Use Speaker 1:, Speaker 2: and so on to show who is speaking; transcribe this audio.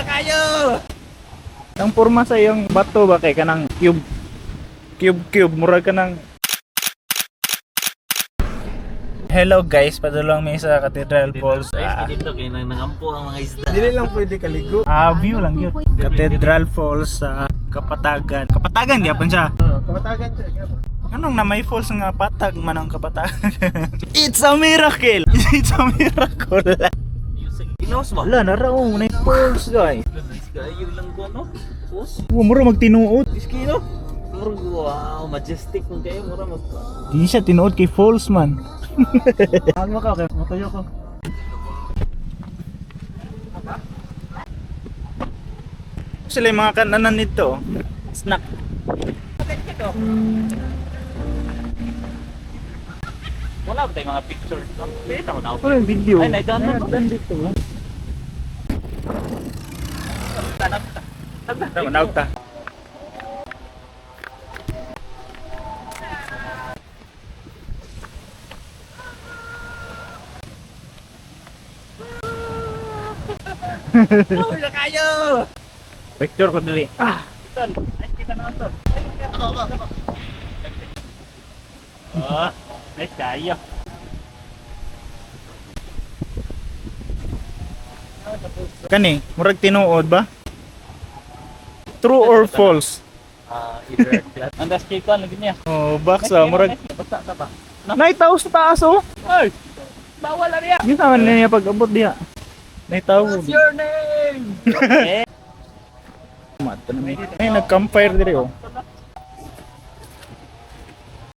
Speaker 1: kayo!
Speaker 2: Ang porma sa iyong bato ba kay kanang cube cube cube murag kanang. Hello guys, padulong mi sa Cathedral Falls.
Speaker 1: Ay, dito kay nang nangampo ang mga isda.
Speaker 3: Dili lang pwede kaligo.
Speaker 2: View lang yun. Cathedral Falls sa Kapatagan. Kapatagan gyapon siya.
Speaker 3: Kamatagan siya.
Speaker 2: Anong na may falls nga patag man ang Kapatagan? It's a miracle. It's a miracle.
Speaker 1: Music. Inaos ba?
Speaker 2: Wala na raw na falls, guys.
Speaker 1: Nice kayo lang ko no. Us.
Speaker 2: Wa mura magtinuod.
Speaker 1: Iski no. Murag wow, majestic kung kayo mura mag.
Speaker 2: Di siya tinuod kay falls man. Ano ka kay matayo ko. Sila yung mga kananan nito. Snack.
Speaker 1: Wala ba tayong mga picture? Pwede ako na.
Speaker 2: Wala yung video.
Speaker 1: Ay, naidaan na ba?
Speaker 2: Naidaan dito. Tama, naog ta.
Speaker 1: Wala kayo!
Speaker 2: Picture ko dili. Ah!
Speaker 1: Tol, ay kita na tol. Ako, ako, ako. Oh, nice kayo.
Speaker 2: Kani, murag tinuod ba? True or false?
Speaker 1: Ah, either. Andas kay kan lagi niya.
Speaker 2: Oh, baksa, murag
Speaker 1: Basta ta ba?
Speaker 2: Naitaw sa taas oh.
Speaker 1: Ay! Bawal na niya!
Speaker 2: Yun naman niya pag-abot diha. Naitaw.
Speaker 1: What's your name?
Speaker 2: Ay, nag-campfire diri oh.